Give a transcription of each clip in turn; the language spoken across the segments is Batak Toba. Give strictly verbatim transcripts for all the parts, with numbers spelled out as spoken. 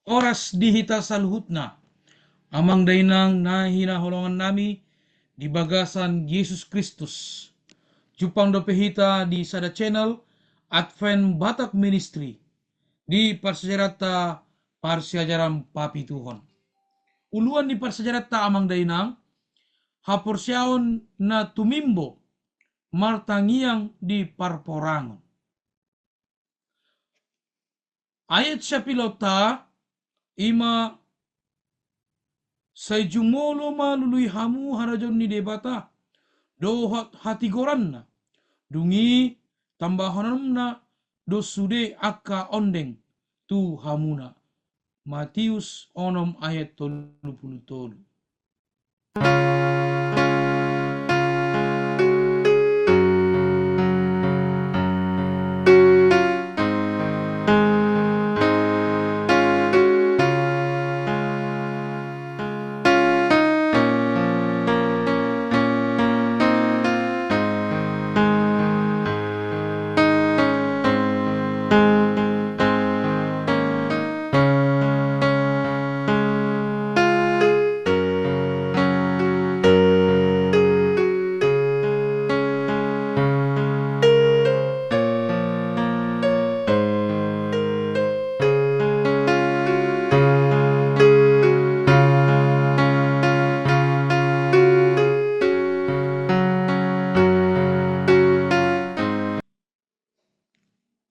Horas di hita saluhutna, amang dainang na hinaholongan nami di bagasan Jesus Kristus. Jumpang dope hita di sada channel, Advent Batak Ministry, di parsiajaranta parsiajaran papituhon. Uluan ni parsiajaranta, amang dainang, haporseaon na tumimbo martangiang di parporangon. Ayat siapilonta ima: Sai jumolo ma lului hamu harajaon ni Debata dohot hatigoranna, dung i tambahononna do sude angka ondeng tu hamuna. Matius onom ayat tolu pulu tolu.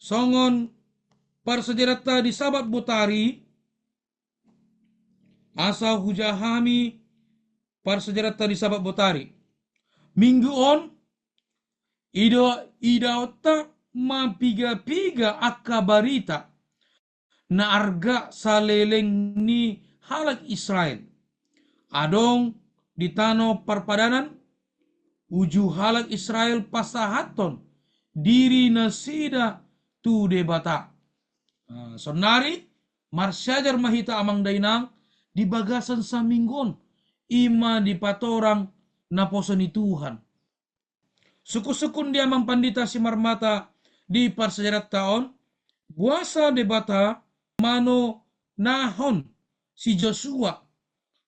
Songon parsiajaranta di Sabat botari, asa hujaha hami parsiajaranta di Sabat botari. Minggu on, ido-, idaonta ma piga-piga angka barita na arga saleleng ni halak Israel. Adong di tano parpadanan, uju halak Israel pasahathon diri nasida tu Debata. Nah, saonnari marsiajar ma hita, amang dainang, di bagasan saminggu on, ima dipatorang naposo ni Tuhan. Sungkun-sungkun di amang pandita Simarmata di parsiajaranta on, boasa Debata manonahon si Josua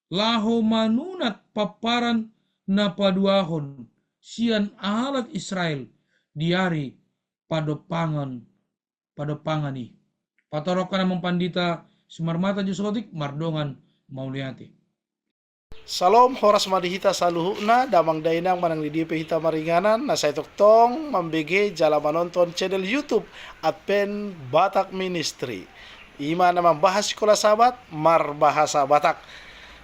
laho manunat pomparan na paduahon sian halak Israel di ari padompangan, padompangan i. Patorangkon amang pandita Simarmata jo saotik, mardongan mauliate. Salom, horas ma di hita saluhutna, damang dainang manang di dia pe hita maringanan, na sai tongtong mambege jala manonton channel YouTube Advent Batak Ministry. Ima na mambahas Sikola Sabat marbahasa Batak.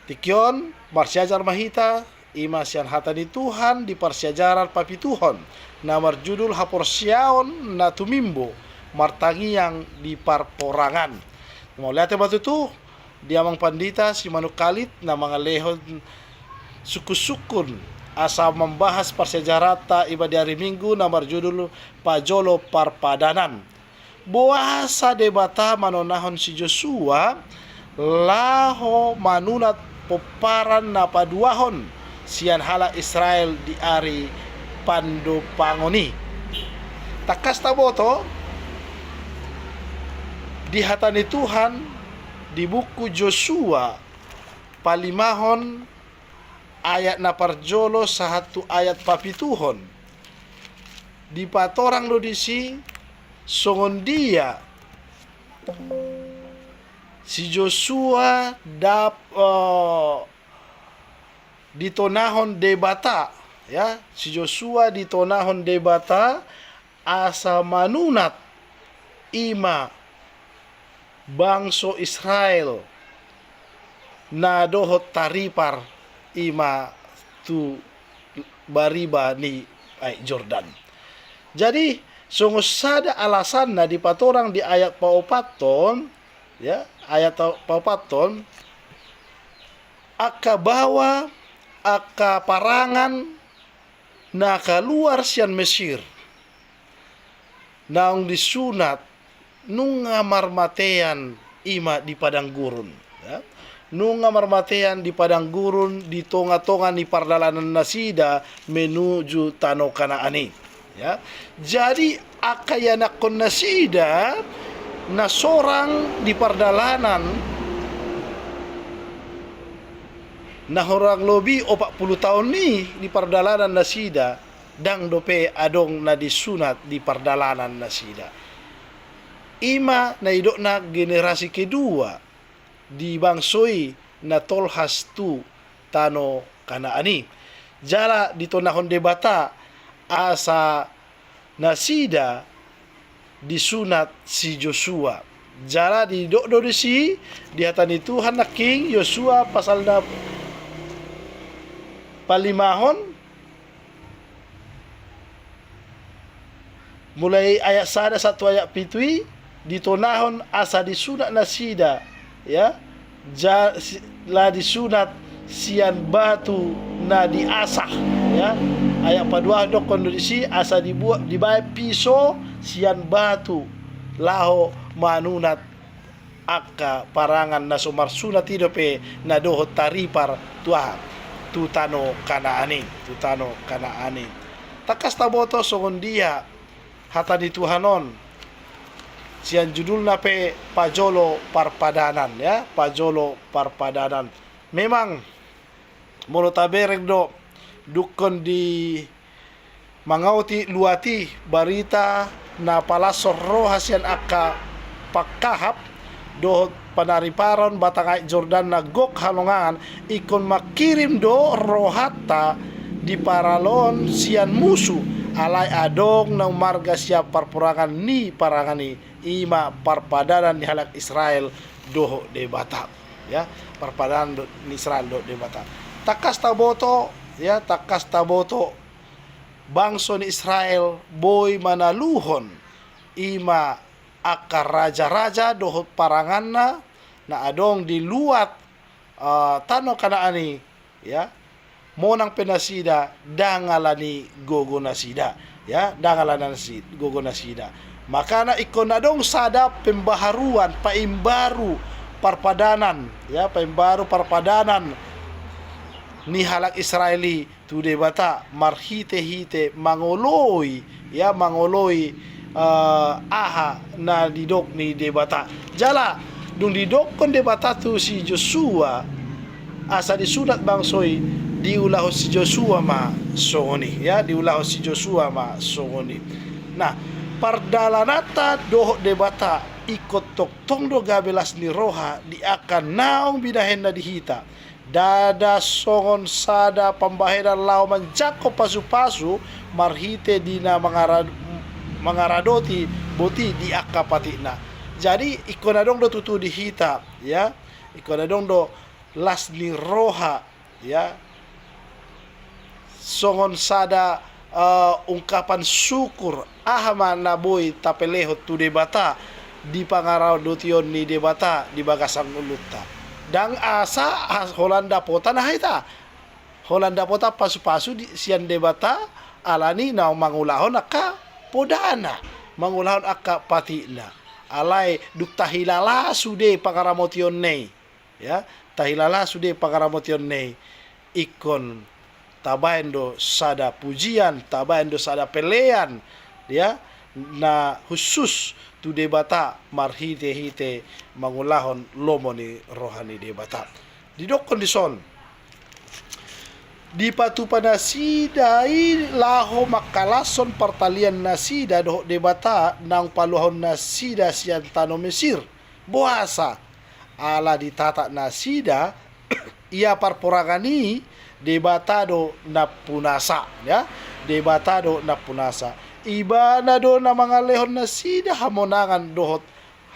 Tingki on, marsiajar ma hita, ima sian hata ni Tuhan di parsiajaran papituhon, na marjudul Haporseaon na Tumimbo Martangiang di Parporangan. Mauliate ma tutu di amang pandita Simanungkalit na mangalehon sungkun-sungkun asa mambahas parsiajaranta iba di ari Minggu na marjudul Pajolo Parpadanan. Boasa Debata manonahon si Josua laho manunat pomparan na paduahon sian halak Israel di ari pandompangon i. Tangkas taboto di hata ni Tuhan di buku Josua palimahon ayat na parjolo sahat tu ayat papituhon. Dipatorang do disi songon dia si Josua dap-, eh, ditonahon Debata, ya, si Josua ditonahon Debata asa manunat ima bangso Israel na dohot taripar ima tu bariba ni Aek Jordan. Jadi, songon sada alasanna dipatorang di ayat paopathon, ya, ayat paopathon, angka baoa, angka parangan na kaluar sian Mesir, naung disunat, nunga marmatean ima di padang gurun, ya. Nunga marmatean di padang gurun, di tonga-tonga ni pardalanannasida menuju tano Kanaan i, ya. Jadi, angka ianakhonnasida na sorang di pardalanan, Na hurang lobi opat pulu taon i di pardalanan nasida, ndang dope adong na disunat di pardalanan nasida. I ma na nidokna generasi kedua di bangso i na tolhas tu tano Kanaan i. Jala ditonahon Debata asa nasida disunat si Josua. Jala didok do disi di hata ni Tuhan nangkin, Josua pasal na palimahon, mulai ayat sada sahat tu ayat pitu i, ditonahon asa disunat nasida, ya, ja-, si-, la disunat sian batu na diasah, ya. Ayat paduahon didokkon do disi, asa dibuat, dibaen piso sian batu laho manunat angka parangan na so marsunat i dope na dohot taripar tu aha, tu tano Kanaan i, tu tano Kanaan i. Tangkas taboto songon dia hata ni Tuhan on, sian judulna pe pajolo parpadanan, ya, pajolo parpadanan. Memang molo tabereng do, dungkon di mangaoti luat i, barita na palashon roha sian angka pangkahap dohot panariparon batang aek Jordan na gok halongangan, ingkon mangkirim do rohanta di paraloan sian musu, alai adong na umarga sian parporangan ni parangan i, i ma parpadanan ni halak Israel dohot Debata. Ya, parpadanan do-, ni Israel dohot Debata. Tangkas taboto, ya, tangkas taboto bangso ni Israel boi manaluhon i ma angka raja-raja dohot paranganna na adong di luat, eh, tano Kanaan i, ya. Monang pe nasida, ndang ala ni gogo nasida, ya, ndang ala ni gogo nasida. Makana ingkon adong sada pembaharuan, paimbaru parpadanan, ya, paimbaru parpadanan ni halak Israel i tu Debata marhite-hite mangoloi, ya, mangoloi, eh, aha na didok ni Debata. Jala dung didokkon Debata tu si Josua asa disunat bangso i, diulahon si Josua ma songon i, ya, diulahon si Josua ma songon i. Nah, pardalananta dohot Debata ingkon tongtong do gabe las ni roha di angka naung binahenna di hita. Ndada songon sada pambahenan laho manjangkon pasu-pasu marhite di na mangara-, mangaradoti boti di angka patikna. Jadi, ingkon adong do tutu di hita, ya. Ingkon adong do las ni roha, ya. Songon sada, eh, ungkapan syukur, aha ma na boi tapelehon tu Debata di pangaradotion ni Debata di bagasan ngolunta. Ndang asa, as-, holan dapotan aha hita. Holan dapotan pasu-pasu di, sian Debata, ala ni na mangulahon angka podana, mangulahon angka patikna. Alai dung tahilala sude pangaramotionna i. Ya, tahilala sude pangaramotionna i, ingkon tabaen do sada pujian, tabaen do sada pelean, ya, na khusus tu Debata marhite-hite mangulahon lomo ni roha ni Debata. Didokkon dison, dipatupa nasida i laho mangkalashon partalian nasida dohot Debata naung paluahon nasida sian tano Mesir. Boasa? Ala ditatap nasida, ia parporangan i Debata do nampunasa, ya. Debata do nampunasa. Ibana do na mangalehon nasida hamonangan dohot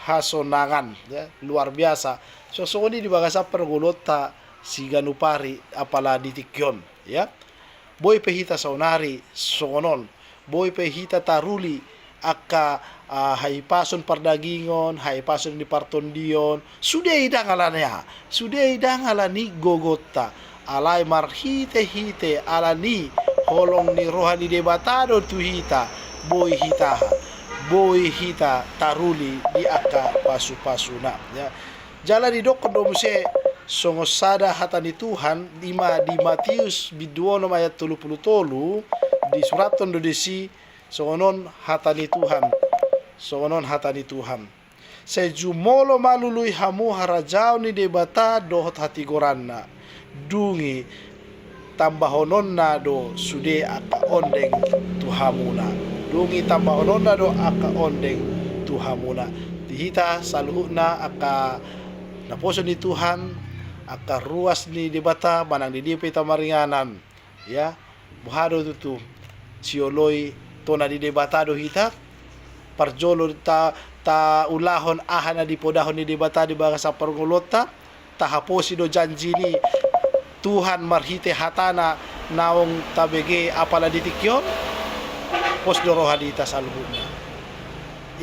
hasonangan, ya. Luar biasa. So songon i di bagasan parngoluonta siganup ari, apala di tingki on, ya. Boi pe hita saonari songon on. Boi pe hita taruli angka, ah, hahipason pardagingon, hahipason ni partondion, sude i ndang ala ni aha, sude i ndang ala ni gogonta. Alai marhite-hite ala ni holong ni roha ni Debata do tu hita, boi hita aha, boi hita taruli di angka pasu-pasuna, ya. Jala didokkon do muse songon sada hata ni Tuhan, i ma di Matius bindu onom ayat tolu pulu tolu, disurathon do disi songon on hata ni Tuhan, songon on hata ni Tuhan. Sai jumolo ma lului hamu harajaon ni Debata dohot hatigoranna. Dung i tambahononna do sude angka ondeng tu hamuna. Dung i tambahononna do angka ondeng tu hamuna. Di hita saluhutna angka naposo ni Tuhan, angka ruas ni Debata, manang di dia pe hita maringanan, ya, boha do tutu sioloi tona ni Debata do hita? Parjolo ta, taulahon aha na dipodahon ni Debata di bagasan parngoluonta, tahaposi do janji ni Tuhan marhite hatana naung tabege apala di tingki on? Pos do roha di hita saluhutna.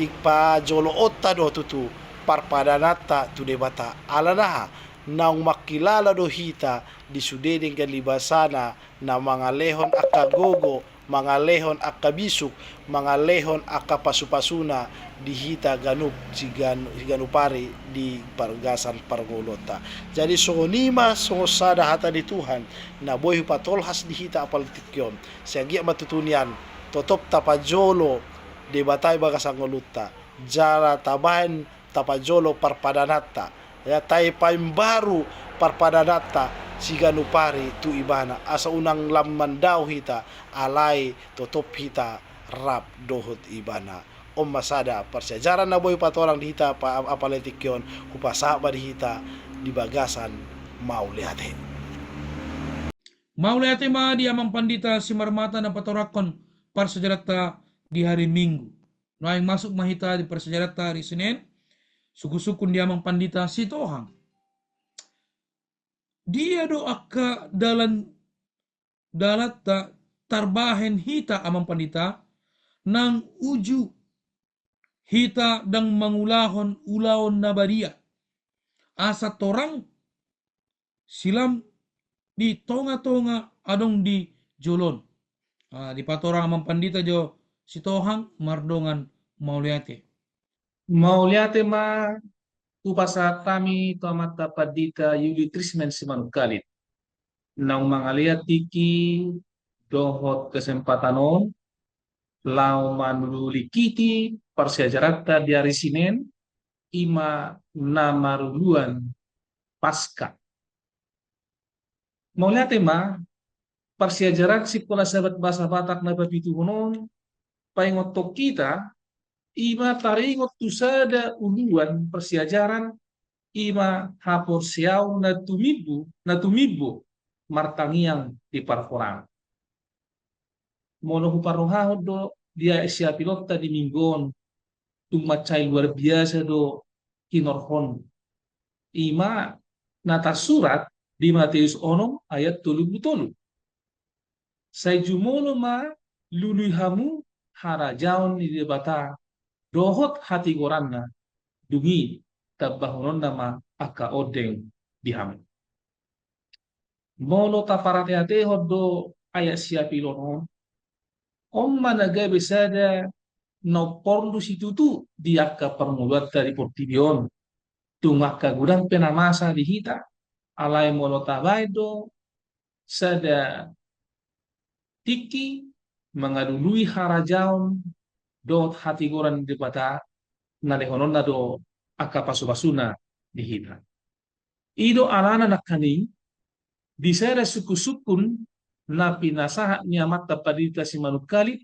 Ipajoloonta do tutu parpadananta tu Debata. Alana aha? Naung mangkilala do hita di sude denggan ni basana na mangalehon angka gogo, mangalehon angka bisuk, mangalehon angka pasupasuna di hita ganup sigan-, siganup ari di bagasan parngoluonta. Jadi songon i ma songon sada hata ni Tuhan na boi hupatolhas di hita apala di tingki on. Sai anggiat ma tutu nian totop tapajolo Debata i bagasan ngolunta, jala tabaen tapajolo parpadananta, ya, tapaimbaru parpadananta siganup ari tu Ibana, asa unang lam mandao hita, alai totop hita rap dohot Ibana. On ma sada parsiajaran na boi patorang di hita apa-, apala di tingki on, hupasahat ma di hita di bagasan mauliate. Mauliate ma di Amang Pandita Simarmata na patorangkon parsiajaranta di hari Minggu. Naeng masuk ma hita di parsiajaranta ari Senen, sungkunsungkun di Amang Pandita Sitohang. Dia do angka dalan, dalanta tarbahen hita Amang Pandita, nang uju hita ndang mangulahon ulaon na badia, asa torang silam di tongatonga adong di jolo on. Ah, dipatorang Amang Pandita jo Sitohang mardongan mauliate. Mauliate ma hupasahat hami tu Amanta Pandita Yuli Trismen Simanungkalit, naung mangalean tingki dohot kesempatan on laho manululingkiti parsiajaranta di ari Senen, i ma na maruluan Paska. Mauliate ma, parsiajaran Sikola Sabat Bahasa Batak na papituhon on paingothon hita, i ma taringot tu sada uluan parsiajaran, i ma haporseaon na tumimbo, na tumimbo martangiang di parhorasan. Molo huparrohahon do di ayat siapilonta di Minggu on, tung mansai luar biasa do hinorhon. I ma na tarsurat di Mateus onom ayat tolu pulu tolu. Sai jumolo ma lului hamu harajaon ni Debata dohot hatigoranna, dung i tambahononna ma angka ondeng di hamu. Molo taparateatehon do ayat siapilon on, on ma na gabe sada na umporlu situtu di angka parngoluanta di portibi on. Tung angka godang pe na masa di hita, alai molo tabaen do sada tingki mangalului harajaon dohot hatigoran ni Debata, na lehononna do angka pasupasuna di hita. I do alana nangkaning, di sada sungkunsungkun na pinasahat ni Amanta Pandita Simanungkalit,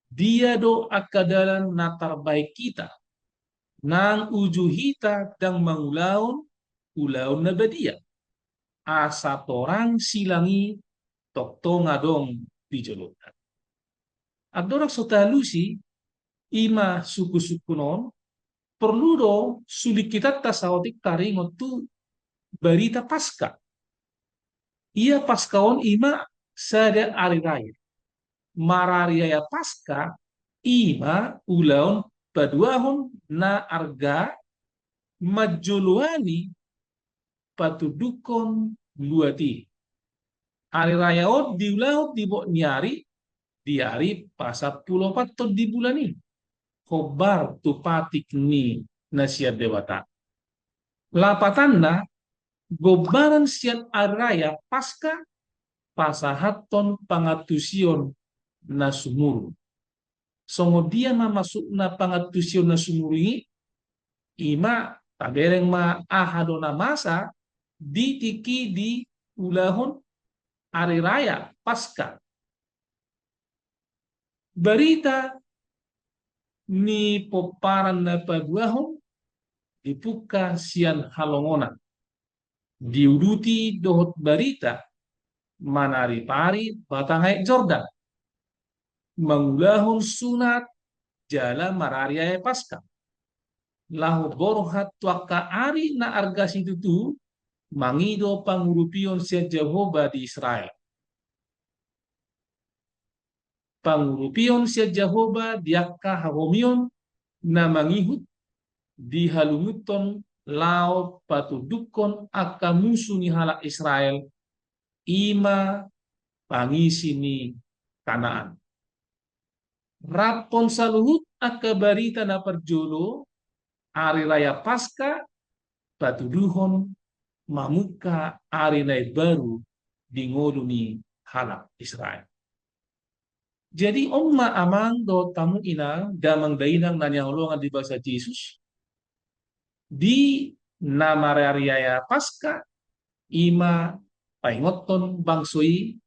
dia do angka dalan na tarbahen hita, nang uju hita ndang mangulahon ulaon na badia, asa torang silang i tongtong adong di jolonta. Andorang so taalusi, i ma sungkunsungkun on, porlu do sulingkitanta saotik taringot tu barita Paska. Ia Paska on i ma sada ari raya. Marari raya Paska i ma ulaon paduahon na arga manjoloani patundukkon luat i. Ari raya on diulahon di bot ni ari, di ari pasampuluopathon di bulan i, hombar tu patik ni na sian Debata. Lapatanna, gombaran sian ari raya Paska pasahathon pangantusion na sumurung. Songon dia ma maksudna pangantusion na sumurung i? I ma tabereng ma aha do na masa di tingki di ulahon ari raya Paska. Barita ni pomparan na paduahon dipungka sian halongonan, diuduti dohot barita manaripari batang aek Jordan, mangulahon sunat jala marariaya Paska, laho borhat tu angka ari na arga situtu, mangido pangurupion sian Jahowa di Israel. Pangurupion sian Jahowa di angka hahomion na mangihut dihalungunhon laho patundukkon angka musu ni halak Israel, i ma pangisi ni Kanaan. Raphon saluhut angka barita na parjolo, ari raya Paska patuduhon mamungka ari na imbaru di ngolu ni halak Israel. Jadi on ma amang dohot hamu inang, damang dainang na hinaholongan di bagasan Jesus, di na marariaya Paska, i ma paingothon bangso i,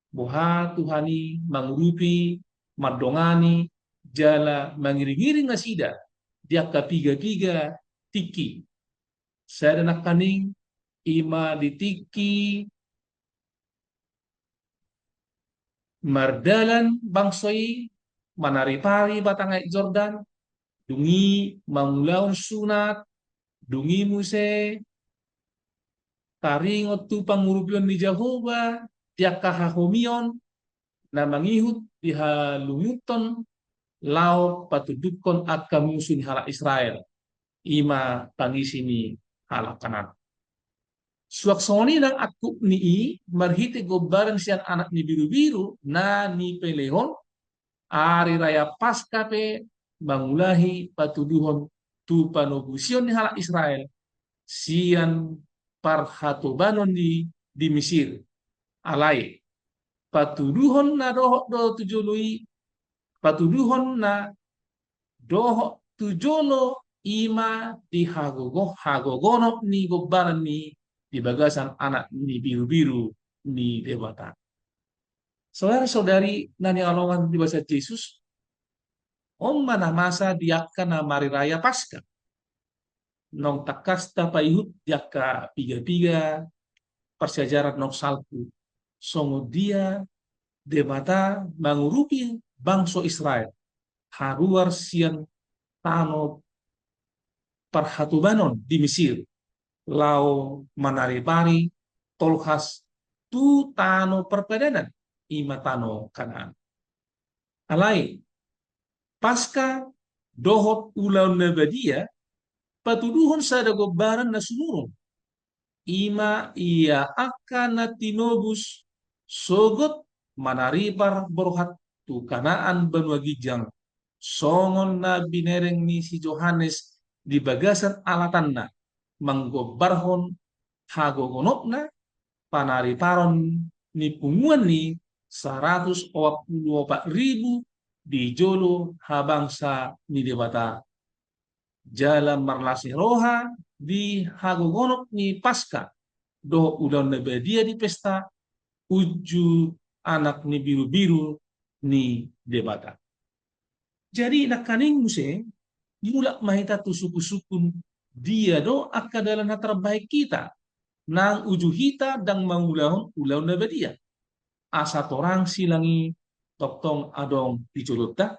boha Tuhan i mangurupi, mandongani, jala mangiringiring nasida di angka pigapiga tingki. Sada nangkaning i ma di tingki mardalan bangso i manaripari batang aek Jordan, dung i mangulahon sunat, dung i muse taringot tu pangurupion ni Jahowa di angka hahomion na mangihut dihalungunhon laho patundukkon angka musu ni halak Israel, i ma pangisi ni halak Kanaan. Suang songon i nang angkup ni i marhite gombaran sian Anak ni Birubiru na nipelehon, ari raya Paska pe mangulahi patuduhon tu panobusion ni halak Israel sian parhatobanon di, di Misir. Alai patuduhon na dohot do tu jolo i, patuduhon na dohot tu jolo i ma di hagogo, hagogonop ni gombaran i di bagasan Anak ni Birubiru ni Debata. Saudara-saudari na hinaholongan di bagasan Jesus, on ma na masa di angka na mariraya Paska. Naung tangkas tapaihut di angka pigapiga parsiajaran naung salpu, songon dia Debata mangurupi bangso Israel haruar sian tano parhatobanon di Misir, laho manaripari tolhas tu tano parpadanan, i ma tano Kanaan. Alai Paska dohot Ulaon na Badia patuduhon sada gombaran na sumurung, i ma ia angka na tinobus sogot manaripar borhat tu Kanaan banua ginjang, songon na binereng ni si Johannes di bagasan alatanna, manggombarhon hagogonopna panariparon ni punguan ni saratus opat pulu opat ribu di jolo habangsa ni Debata, jala marlas ni roha di hagogonop ni Paska dohot Ulaon na Badia di pesta unjuk Anak ni Birubiru ni Debata. Jadi nangkaning muse, mulak ma hita tu sungkunsungkun, dia do angka dalan na tarbahen hita nang uju hita ndang mangulahon Ulaon na Badia, asa torang silang i tongtong adong di jolonta.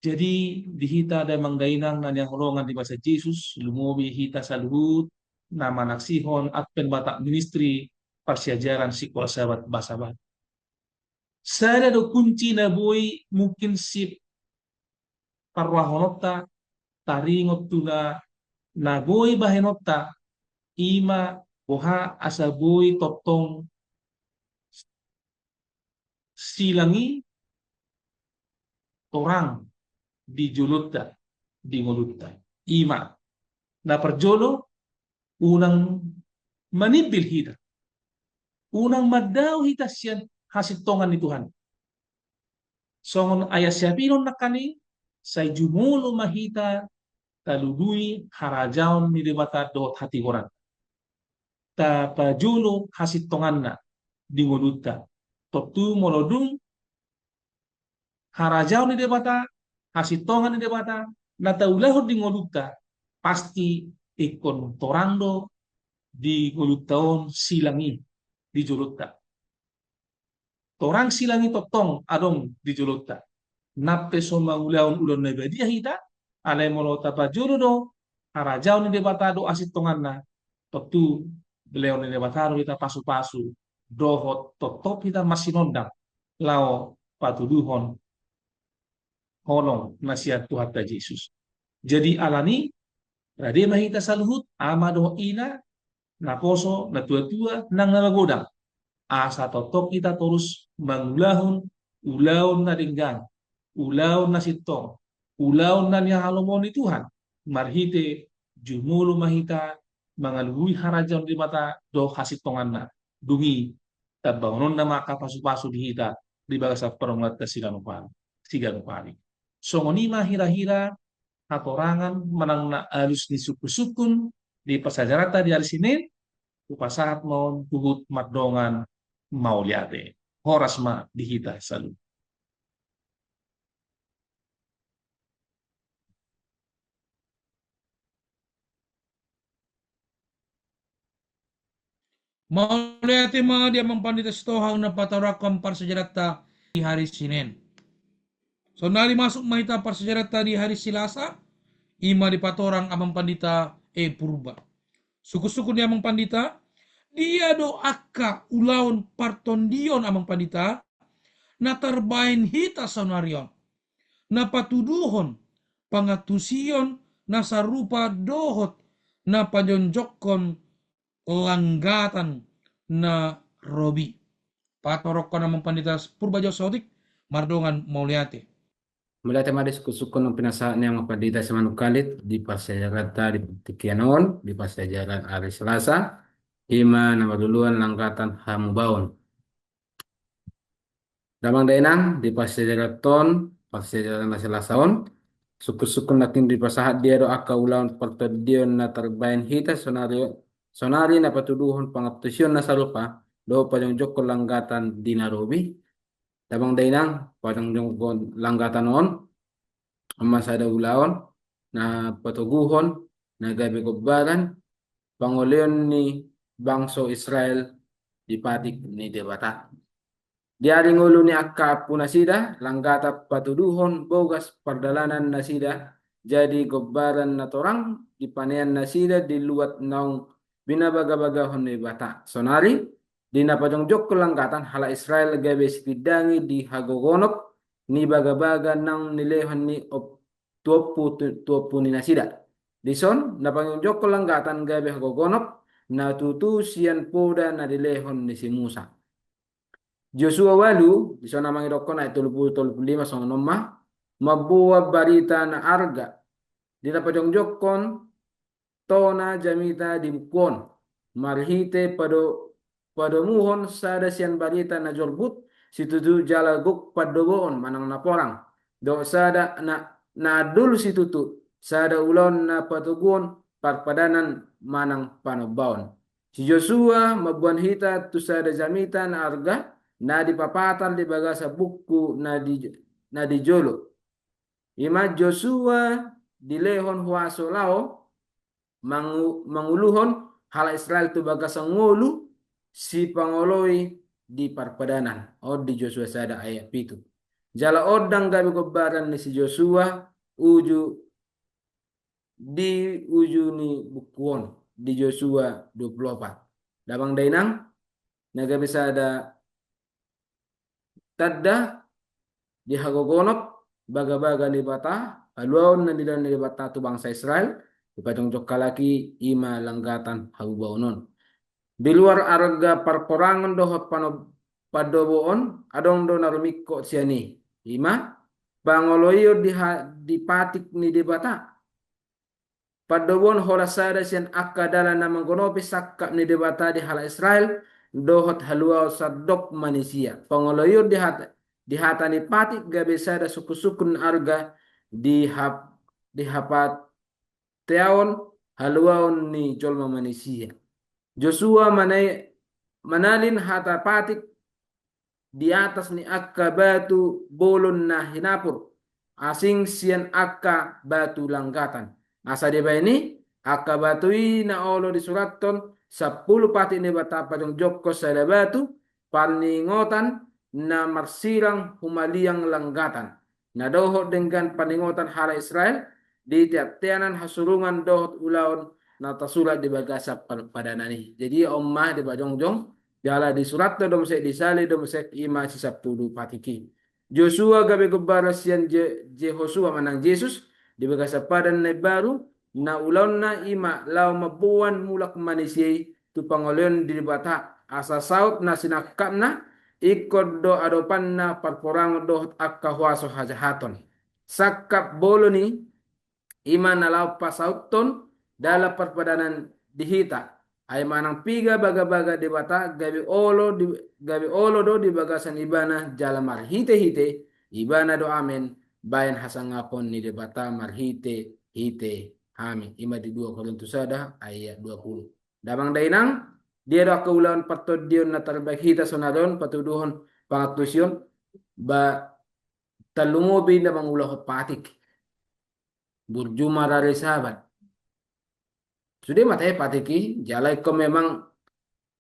Jadi di hita damang dainang na hinaholongan di bagasan Jesus, lumobi hita saluhut na manaksihon Advent Batak Ministry, parsiajaran Sikola Sabat Basa Batak, sada do kunci na boi mungkin siparrohahononta taringot tu na, na boi bahenonta, i ma boha asa boi tongtong silang i torang di jolonta, di ngolunta. I ma na parjolo, unang manimbil hita, unang mandao hita sian hasintongan ni Tuhan. Songon ayat siapilon nangkaning, sai jumolo ma hita talului harajaon ni Debata dohot hatigoran. tapajolo hasintonganna di ngolunta. Tontu molo dung harajaon ni Debata, hasintongan ni Debata na taulahon di ngolunta, pasti ingkon torang do di ngolunta on silang i di jolonta. Torang silang i tongtong adong di jolonta. Nang pe so mangulahon ulaon na badia hita, alai molo tapajolo do harajaon ni Debata dohot hasintonganna, tontu dilehon ni Debata do hita pasupasu dohot tongtong hita marsinondang laho patuduhon holong na sian Tuhanta Jesus. Jadi alani, rade ma hita saluhut, ama dohot ina, naposo, natuatua, nang na magodang, asa tongtong hita torus mangulahon ulaon na denggan, ulaon na sintong, ulaon na nihalomohon ni Tuhan, marhite jumolo ma hita mangalului harajaon ni Debata dohot hasintonganna. Dung i, tambaononna ma angka pasupasu di hita di bagasan parngoluonta siganup ari, siganup ari. Songon i ma hira-hira hatorangan manang na alus ni sungkun-sungkun di parsiajaranta di ari Senin, hupasahat ma on huhut mardongan mauliate. Horas ma di hita saluhut. Mauliate ma di Amang Pandita Sitohang na patorangkon parsiajaranta di hari Senin. Saonari masuk ma hita parsiajaranta di hari Selasa, i ma dipatorang Amang Pandita E Purba. Sungkun-sungkun ni Amang Pandita, dia do angka ulaon partondion Amang Pandita, na tarbaen hita saonari on, na patuduhon pangantusion na sarupa dohot na pajongjongkon langgatan na robi. Patorangkon Amang Pandita Purba Jaosaotik, mardongan mauliate. Mauliate ma di sungkun-sungkun naung pinasahat ni Amang Pandita Simanungkalit di parsiajaranta di tingki on, di parsiajaran ari Selasa, i ma na marluluan langgatan hamubaon. Damang dainang, di parsiajaranta on, parsiajaran na Selasa on, sungkun-sungkun nangkin dipasahat, dia do angka ulaon partondion na tarbaen hita saonari, saonari na patuduhon pangantusion na sarupa dohot pajongjongkon langgatan di na robi. Damang dainang, pajongjongkon langgatan on, on ma sada ulaon na patoguhon, na gabe gombaran pangoloion ni bangso Israel di patik ni Debata. Di ari ngolu ni angka ompunasida, langgatan patuduhon bogas pardalanan nasida, jadi gombaran na torang di panean nasida di luat naung binabaga-bagahon ni Debata. Saonari, di na pajongjongkon langgatan, halak Israel gabe sitindangi di hagogonop ni bagabaga naung nilehon ni op-, tu ompu, tu, tu ompu ni nasida. Dison, na pajongjongkon langgatan gabe hagogonop na tutu sian poda na dilehon ni si Musa. Josua ualu, dison na mangidokkon ayat tolu pulu, tolu pulu lima songon on ma, mamboan barita na arga di na pajongjongkon tona jamita di buku on, marhite pado-, padomuhon sada sian barita na jorbut situtu jala gok pandoboon manang na porang, dohot sada na, na andul situtu, sada ulaon na patoguhon parpadanan manang panombaon. Si Josua mamboan hita tu sada jamita na arga na dipapatar di bagasan buku na di, na di jolo. I ma Josua dilehon huaso laho mangu-, manguluhon halak Israel tu bagasan ngolu sipangoloi di parpadanan. On di Josua sada ayat pitu. Jala on ndang gabe gombaran ni si Josua uju di uju ni buku on di Josua dua pulu opat. Damang dainang, na gabe sada tanda di hagogonop bagabaga ni Debata, haluaon na nilehon ni Debata tu bangsa Israel, dipajongjong halak i, i ma langgatan hamubaon on. Di luar arga parporangon dohot pano-, pandoboon, adong do na rumingkot sian i, i ma pangoloion di ha-, di patik ni Debata. Pandoboon holan sada sian angka dalan na manggonopi sangkap ni Debata di halak Israel, dohot haluaon sandok manisia. Pangoloion di hat-, di hata ni patik gabe sada sungkun-sungkun arga di hap-, di hapateaon haluaon ni jolma manisia. Josua manai-, manalin hata patik di atas ni angka batu bolon na hinapur, asing sian angka batu langgatan. Asa dibaen i, angka batu i na olo disurathon sampulu patik ni Debata pajongjongkon sada batu paningotan na marsirang humaliang langgatan, na dohot denggan paningotan halak Israel di tiap teanan hasurungan dohot ulaon na tarsurat di bagasan parpadanan i. Jadi on ma dipajongjong, jala disurathon do muse, disalin do muse, i ma si sampulu patik i. Josua gabe gombaran sian Je-, Jehosua manang Jesus di bagasan padan na imbaru, na ulaonna i ma laho mamboan mulak manisia i tu pangoloion di Debata, asa saut na sinangkapna, ingkon do adopanna parporangon dohot angka huaso hajahaton. Sangkap bolon i, i ma na laho pasauthon dalan parpadanan di hita. Ai manang piga bagabaga Debata gabe olo di, gabe olo do di bagasan Ibana, jala marhitehite Ibana do amen baen hasangapon ni Debata marhitehite hami. I ma di dua Korintus sada ayat dua pulu. Damang dainang, dia do angka ulaon partondion na tarbaen hita sonari on patuduhon pangantusion, ba tarlumobi na mangulahon patik burju marari Sabat. Sude ma tahe patik i, jala ingkon memang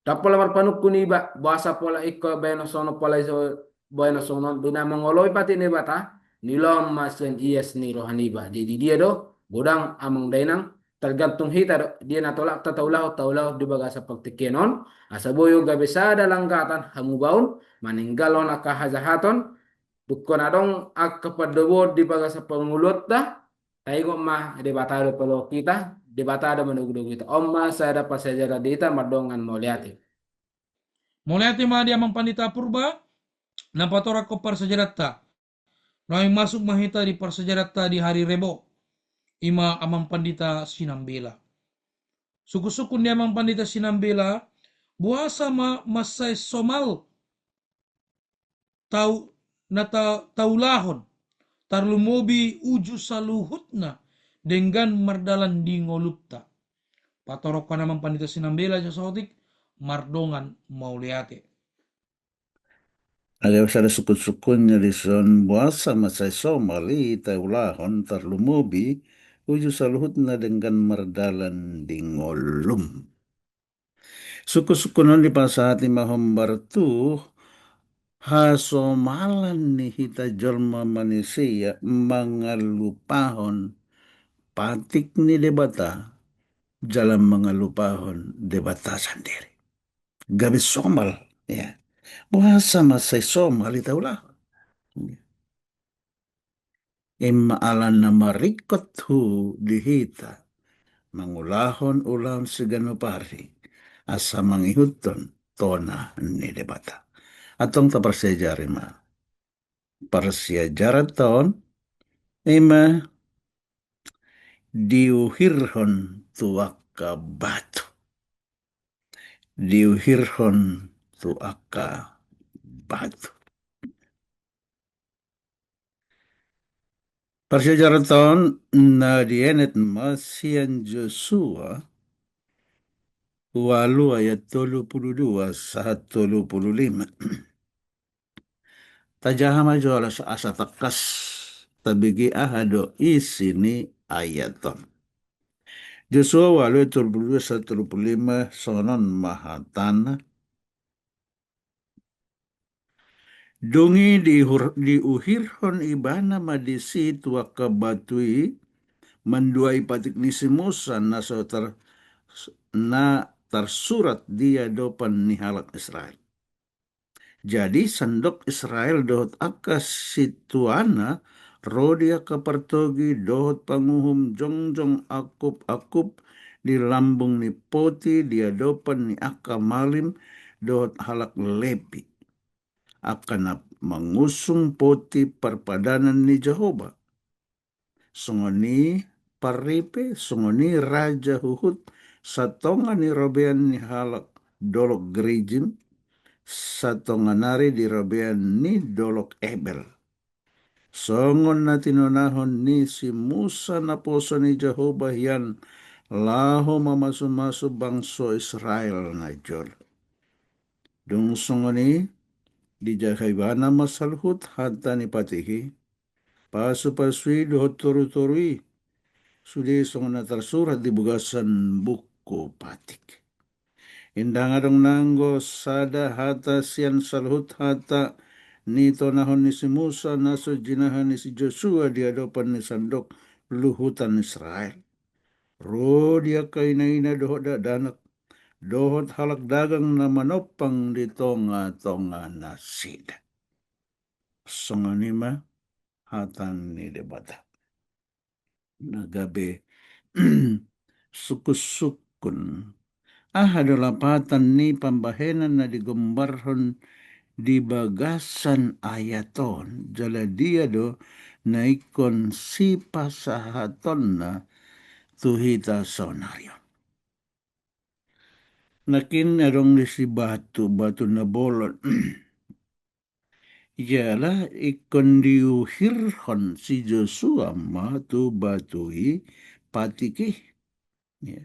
ndang pola marpanungkun iba, boasa pola ingkon baenon songon on, pola iso baenon songon on, di na mangoloi patik ni Debata, niulaon ma sian ias ni roha niba. Jadi dia do, godang amang dainang, tergantung hita do, dia na tolap ta taulahon, taulahon di bagasan partingkian on, asa boi gabe sada langgatan hamubaon, maninggalhon angka hajahaton, dungkon adong angka pandoboon di bagasan parngoluonta, taingot ma Debata do paluahon hita, Debata do manogunogu hita. On ma sada parsiajaran di hita, mardongan mauliate. Mauliate ma di amang pandita Purba, na patorangkon parsiajaranta. Naeng masuk ma hita di parsiajaranta di hari Rebo, i ma amang pandita Sinambela. Sungkunsungkun ni amang pandita Sinambela, boasa ma mansai somal tau, na ta-, taulahon, tarlumobi uju saluhutna denggan mardalan di ngolunta. Patorangkon amang pandita Sinambela jo saotik, mardongan mauliate. Ada sada sungkunsungkunna dison, boasa mansai somal i taulahon tarlumobi uju saluhutna denggan mardalan di ngolum. Sungkunsungkun on dipasahat i ma hombar tu hasomalan ni hita jolma manisia mangalupahon patik ni Debata, jala mangalupahon Debata sandiri. Gabe somal, ya. Boasa mansai somal i taulahon? Ima ala na maringkot hu di hita mangulahon ulaon siganup ari, asa mangihuthon tona ni Debata. Antong taparsiajari ma. Parsiajaranta on, ima diuhirhon tu angka batu. Diuhirhon tu angka batu. Parsiajaranta on na dienet ma sian Josua ualu ayat tolu pulu dua sahat tolu pulu lima. Tajaha ma jo asa, asa tangkas tabege aha do isi ni ayat on. Josua ualu ayat tolu pulu dua sahat tolu pulu lima, songon on ma hatana. Dung i diuhir-, diuhirhon ibana ma disi tu angka batu i, manduai patik ni si Musa na so tar-, na tarsurat di adopan ni halak Israel. Jadi sandok Israel dohot angka situana ro di angka partogi dohot panguhum jongjong angkup-angkup di lambung ni poti di adopan ni angka malim dohot halak Lepi, angka na mangusung poti parpadanan ni Jahowa. Songon i parripe, songon i raja huhut satonga ni robean ni halak dolok Gerizim, satonga nari di robean ni dolok Ebel. Songon na tinonahon ni si Musa naposo ni Jahowa hian laho mamasumasu bangso Israel na jolo. Dung songon i, dijaha ibana ma saluhut hata ni patik i, pasupasu i dohot torutoru i, sude songon na tarsurat di bagasan buku patik. Ndang adong nanggo sada hata sian saluhut hata nitonahon ni si Musa na so jinaha ni si Josua di adopan ni sandok luhutan Israel. Ro di angka inaina dohot dakdanak, dohot halak dagang na manompang di tongatonganasida. Songon i ma hata ni Debata. Na gabe sungkunsungkun. Aha do lapatan ni pambahenan na digombarhon di bagasan ayat on, jala dia do na ingkon sipasahatonna tu hita saonari on. Nangkin adong disi batu, batu na bolon. Jala ingkon diuhirhon si Josua ma tu batu i patik i. Ya.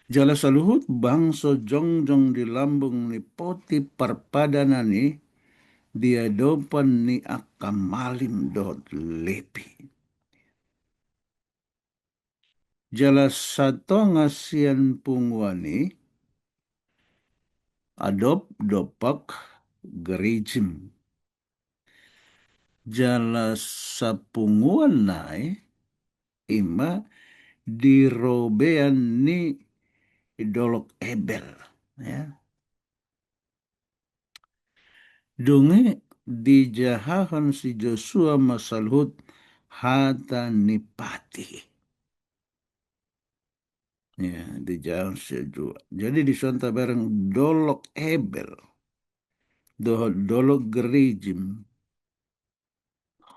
Jala saluhut bangso jongjong di lambung ni poti parpadanan i di adopan ni angka malim dohot Lepi. Jala satonga sian punguan i adop dompak Gerizim. Jala sapunguan nai ima di robean ni dolok Ebel, ya. Dung i dijahahon si Josua ma saluhut hata ni patik. Ya, dijahahon si Josua. Jadi dison tabereng dolok Ebel dohot dolok Gerizim.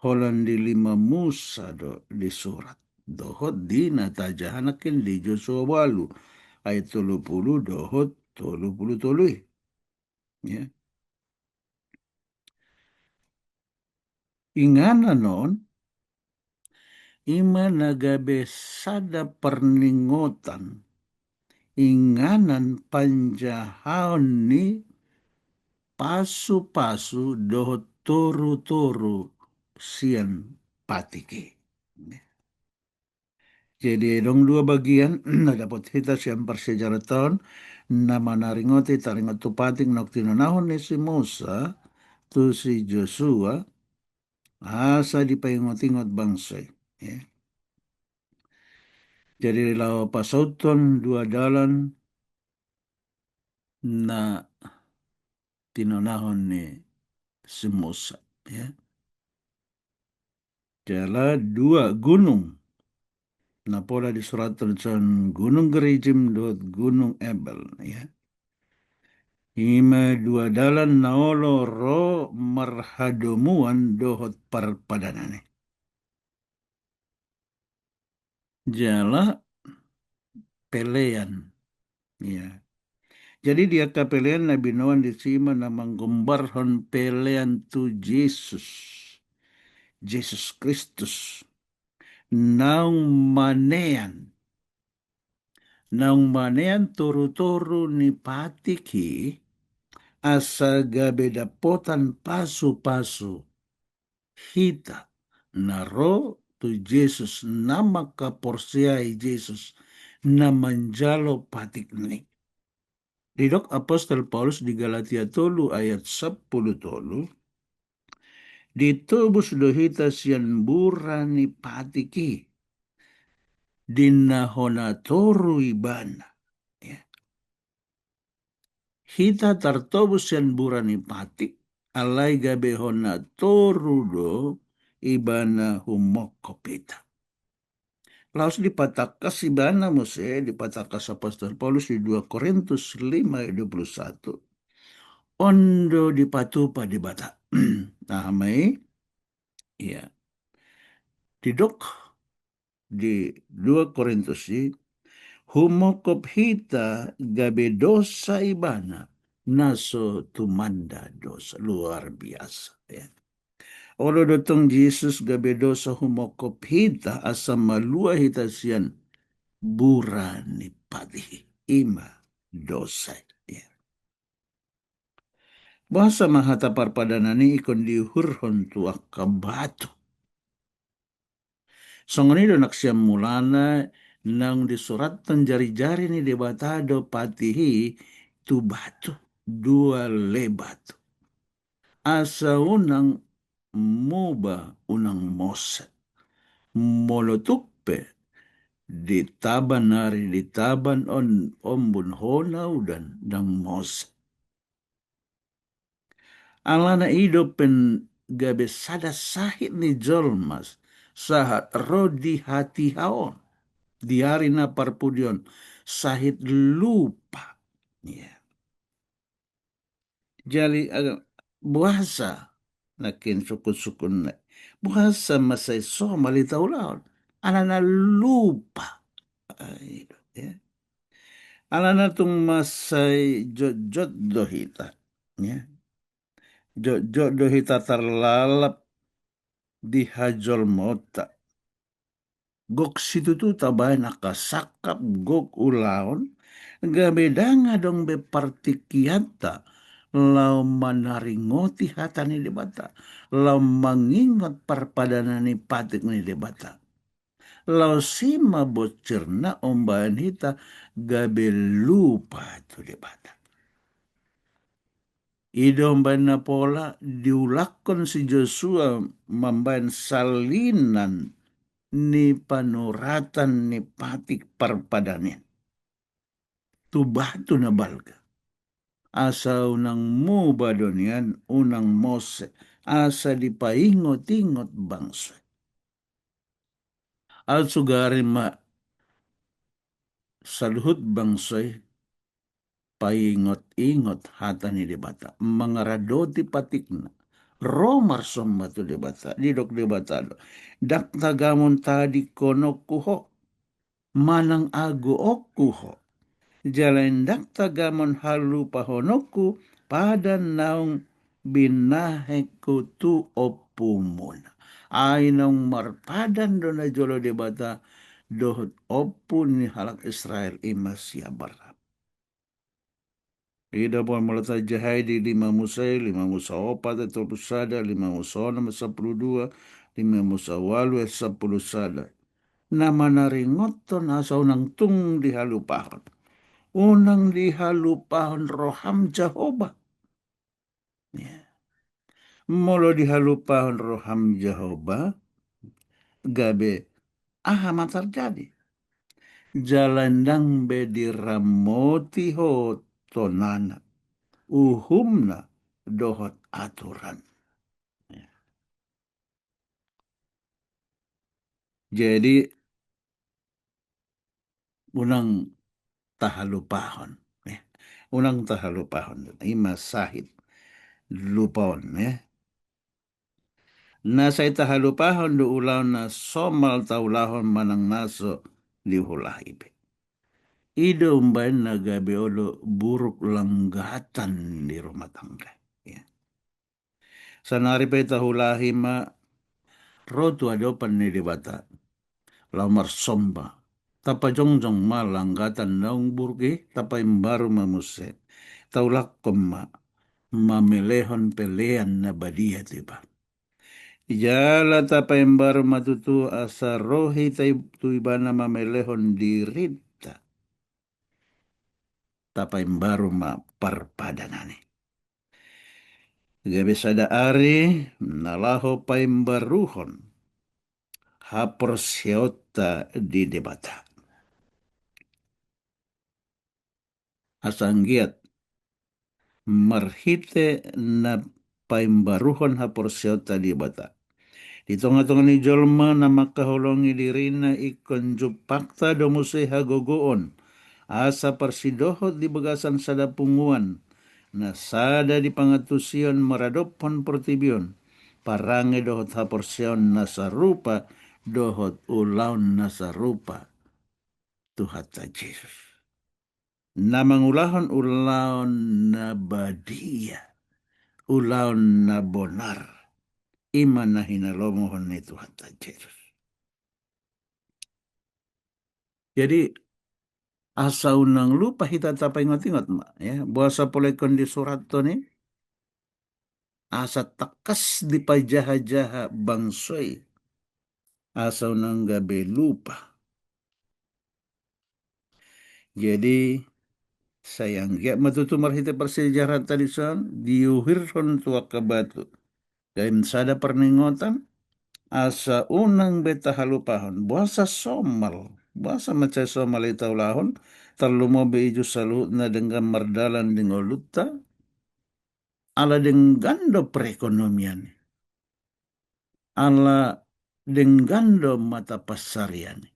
Holan di lima Musa do disurat. Dohot di na tajaha nangkin di Josua ualu ayat tolu pulu dohot tolu pulu tolu i. Ya. Inganan on ima na gabe sada parningotan, inganan panjahaon ni pasupasu dohot torutoru sian patik i. Jadi adong dua bagian na dapot hita sian parsiajaranta on, na manaringoti taringot tu patik naung tinonahon ni si Musa tu si Josua, asa dipaingotingot bangso i. Ya. Jadi laho pasauthon dua dalan na tinonahon ni si Musa, ya. Jala dua gunung na pola disurathon, Gunung Gerizim dohot Gunung Ebel, ya. Ima dua dalan na olo ro marhadomuan dohot parpadanan i. Jala pelean. Ya. Jadi di angka pelean na binoan disi ima na manggombarhon pelean tu Jesus. Jesus Kristus. Naung manean. Naung manean torutoru ni patik i asa gabe dapotan pasupasu hita na ro tu Jesus, na mangkaporseai Jesus, na manjalo patikni. Didok apostel Paulus di Galatia tolu ayat sampulu tolu, ditobus do hita sian bura ni patik i, di na hona toru ibana. Ya. Hita tartobus sian bura ni patik, alai gabe hona toru do ibana humongkop hita. Laos dipatangkas ibana muse, dipatangkas apostel Paulus di dua Korintus lima ayat dua pulu satu. On do dipatupa Debata. Aha ma i? Iya. Didok di dua Korintus i, humongkop hita gabe dosa ibana na so tumanda dosa. Luar biasa, ya. Olo do tong Jesus gabe dosa humongkop hita asa malua hita sian bura ni patih i, ima dosa i. Boasa ma hata parpadanan i ingkon diuhurhon tu angka batu? Songon i do nang sian mulana naung disurathon jarijari ni Debata do patih i tu batu, dua lei batu. Asa unang muba, unang mose. Molo tung pe ditaban ari, ditaban on, ombun hona udan, ndang mose. Alana i dope gabe sada sahit ni jolma sahat ro di hatiha on, di ari na parpudi on, sahit lupa. Ia. Jadi, eh, boasa nangkin sungkun-sungkunna i? Boasa ma sai somal i taulahon? Alana lupa. Ah, i do, ya. Alana tung ma sai jotjot do hita, ya. Jotjot do hita tarlalap di hajolmaonta. Gok situtu tabaen angka sangkap, gok ulaon, gabe ndang adong be partingkianta laho manaringoti hata ni Debata, laho mangingot parpadanan ni patik ni Debata. Laos i ma bonsirna umbaen hita gabe lupa tu Debata. I do umbaen na pola diulakkon si Josua mambaen salinan ni panuratan ni patik parpadanan i tu batu na balga. Asa unang muba do nian, unang mose, asa dipaingot-ingot bangso i. Aut sugari ma saluhut bangso i paingot-ingot hata ni Debata, mangaradoti patikna, ro marsomba tu Debata, didok Debata do: Ndang tagamon tadingkononku ho, manang agoonku ho. Jala ndang tagamon halupahononku padan naung binahenku tu ompumuna. Ai naung marpadan do najolo Debata dohot ompu ni halak Israel, ima si Abraham. I do, boan molo tajahai di lima Musa i, lima Musa opat ayat tolu pulu sada, lima Musa onom ayat sampulu dua, lima Musa ualu ayat sampulu sada. Na manaringothon asa unang tung dihalupahon. Unang dihalupahon roham Jahowa. Ya. Molo dihalupahon roham Jahowa, gabe aha ma tarjadi? Jala ndang be diramoti ho tonana, uhumna dohot aturan. Ya. Jadi, unang tahalupahon, ya. Unang tahalupahon, ima sahit lupa on, ya. Na sai tahalupahon do ulaon na somal taulahon manang na so diulahi be. I do umbaen na gabe olo buruk langgatan di rumah tangga, ya. Saonari pe taulahi ma ro tu adopan ni Debata laho marsomba. Tapajongjong ma langgatan naung buruk i, tapaimbaru ma muse. Taulakkon ma mamelehon pelean na badia tu iba. Jala tapaimbaru ma tutu asa ro hita i-, tu ibana mamelehon dirinta. Tapaimbaru ma parpadanan i. Gabe sada ari na laho paimbaruhon haporseaonta di Debata. Asa anggiat marhite na paimbaruhon haporseaonta di Debata. Di tongatonga ni jolma na mangkaholongi dirina ingkon jumpangta do muse hagogoon, asa parsidohot di bagasan sada punguan, na sada di pangantusion maradophon portibi on, parange dohot haporseaon na sarupa, dohot ulaon na sarupa Tuhanta Jesus. Na mangulahon ulaon na badia, ulaon na bonar, ima na hinalomohon ni Tuhanta Jesus. Jadi, asa unang lupa hita tapaingot-ingot ma, ya. Boasa pola ingkon disurathon i, asa tangkas dipajaha-jaha bangso i, asa unang gabe lupa. Jadi, sai anggiat ma tutu marhite parsiajaranta dison, diuhirhon tu angka batu. Gabe sada parningotan, asa unang be tahalupahon. Boasa somal, boasa mansai somal i taulahon, tarlumobi ijus saluhutna denggan mardalan di ngolunta, ala denggan do perekonomian i. Ala denggan do mata pansarian i.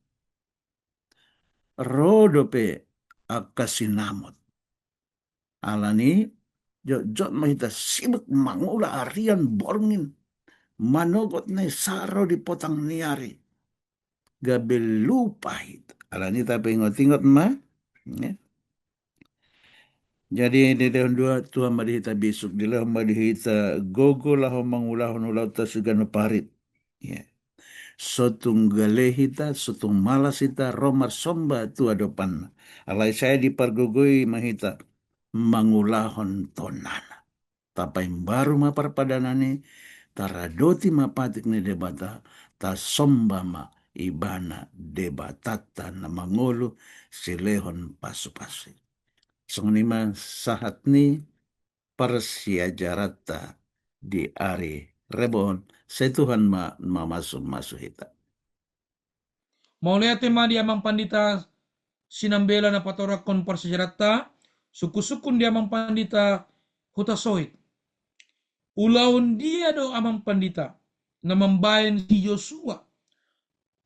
Ro dope angka sinamot. Alani, jotjot ma hita sibuk mangula arian borngin, manogot na i sahat ro di potang ni ari. Gabe lupa hita. Alani tapaingot-ingot ma, ya. Jadi, dilehon do Tuhan ma di hita bisuk, dilehon ma di hita gogo laho mangulahon ulaonta siganup ari. Ya. So tung gale hita, so tung malas hita ro marsomba tu adopanna. Alai sai dipargogoi ma hita mangulahon tonana. Tapaimbaru ma parpadanan i, taradoti ma patik ni Debata, tasomba ma Ibana Debatanta na mangolu silehon pasupasu i. Songon i ma sahat ni parsiajaranta di ari Rebo on, sai Tuhan ma mamasumasu hita. Mauliate ma di Amang Pandita Sinambela na patoranghon parsiajaranta, sungkunsungkun di Amang Pandita Hutasoit. Ulaon dia do Amang Pandita na mambahen si Josua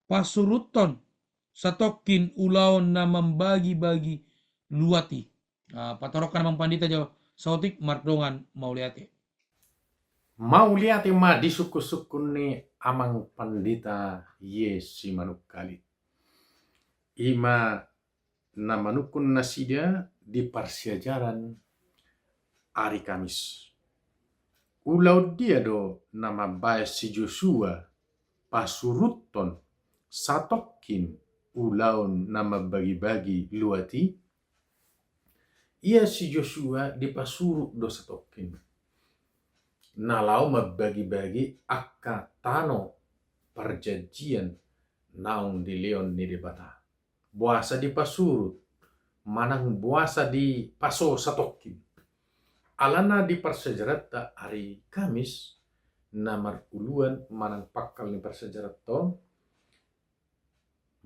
pasuruthon satongkin ulaon na mambagibagi luat i? Ah, patoranghon Amang Pandita jo saotik mardongan mauliate. Mauliate ma di sungkunsungkun ni Amang Pandita Ye Simanungkalit. I ma na manungkun nasida di parsiajaran ari Kamis. Ulaon dia do na mambahen si Josua pasuruthon satongkin ulaon na mambagibagi luat i? Ia si Josua dipasurut do satongkin na laho mambagibagi angka tano parjanjian naung dilehon ni Debata. Boasa dipasurut manang boasa dipaso satongkin? Alana di parsiajaranta ari Kamis na maruluan manang pangkal ni parsiajaranta on,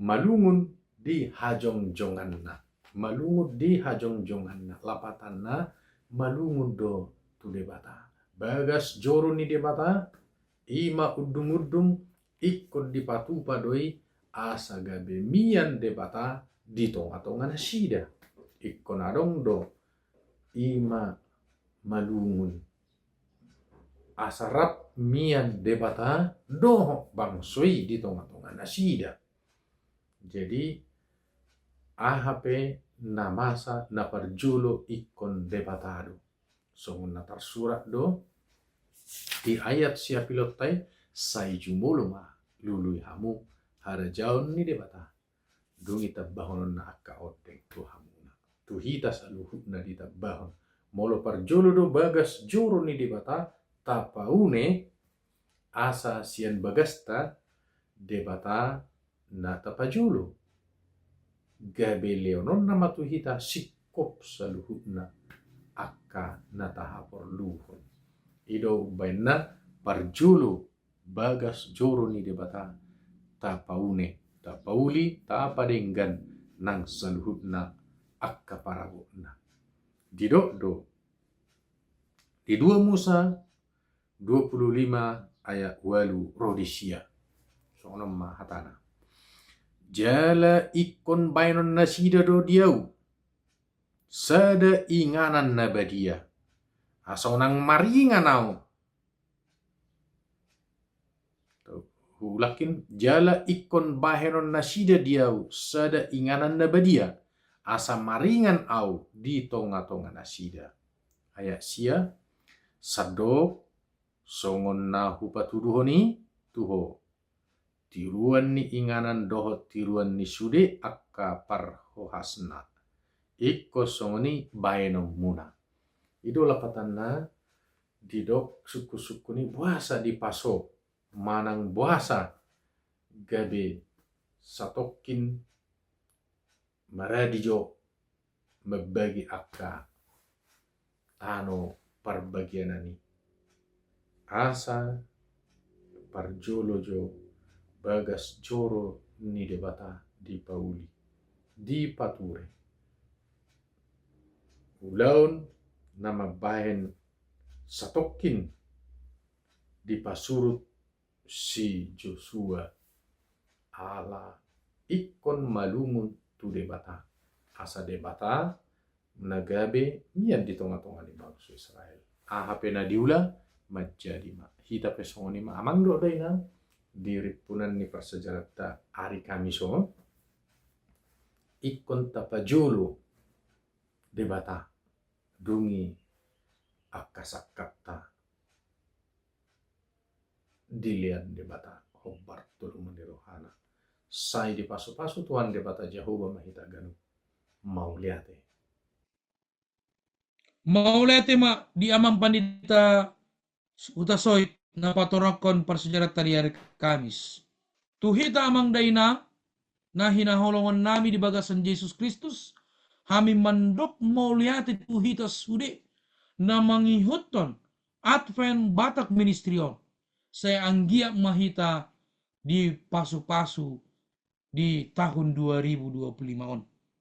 malungun di hajongjonganna. Malungun di hajongjonganna, lapatanna malungun do tu Debata. Bagas joro ni Debata, i ma undungundung ingkon dipatupa do i asa gabe mian Debata di tongatonga nasida. Ingkon adong do i ma malungun asa rap mian Debata dohot bangso i di tongatonga nasida. Jadi, aha pe na masa na parjolo ingkon Debata do. Songon na tarsurat do di ayat siapilonta i, sai jumolo ma lului hamu harajaon ni Debata. Dung i tambahononna angka ondeng tu hamuna. Tu hita saluhutna ditambahon. Molo parjolo do bagas joro ni Debata tapaune, asa sian bagasta Debata na tapajolo. Gabe lehononna ma tu hita singkop saluhutna angka na tahaporluhon. I do umbahenna parjolo bagas joro ni Debata, tapaune, tapauli, tapadenggan nang saluhutna angka parabotna. Didok do di dua Musa dua puluh lima ayat ualu ro di sia. Songon on ma hatana. Jala ingkon baenon nasida do di ahu sada inganan na badia. Asa unang maringan ahu. Huulangkin, jala ingkon bahenon nasida di ahu sada inganan na badia, asa maringan ahu di tongatonga nasida. Ayat sia, sandok songon na hupatuduhon i tu ho. Tiruan ni inganan dohot tiruan ni sude angka angka parhohasna. Ingkon songon i baenonmuna. I do lapatanna didok sungkun-sungkun i boasa dipaso manang boasa gabe satongkin maradi jo mambagi angka tano parbagianan i. Asa parjolo jo bagas joro ni Debata dipauli, dipature. Ulaon na mambahen satongkin dipasurut si Josua ala ingkon malungun tu Debata. Asa Debata na gabe mian di tonga-tonga ni bangso Israel. Aha pe na diula manjadi ma. Hita pe songon i ma amang dohot dainang di rimpunan ni parsiajaranta ari Kamis on, ingkon tapajolo Debata dung i angka sangkapta dilean Debata hombar tu lomo ni rohana. Sai dipasu-pasu Tuhan Debata Jahowa ma hita ganup. Mauliate. Mauliate ma di amang pandita Hutasoit na patorangkon parsiajaranta di ari Kamis. Tu hita amang dainang na hinaholongonnami di bagasan Jesus Kristus, hami mandok mauliate tu hita sude na mangihuthon Advent Batak Ministry on. Sai anggiat ma hita dipasu-pasu di tahun dua ribu dua puluh lima on.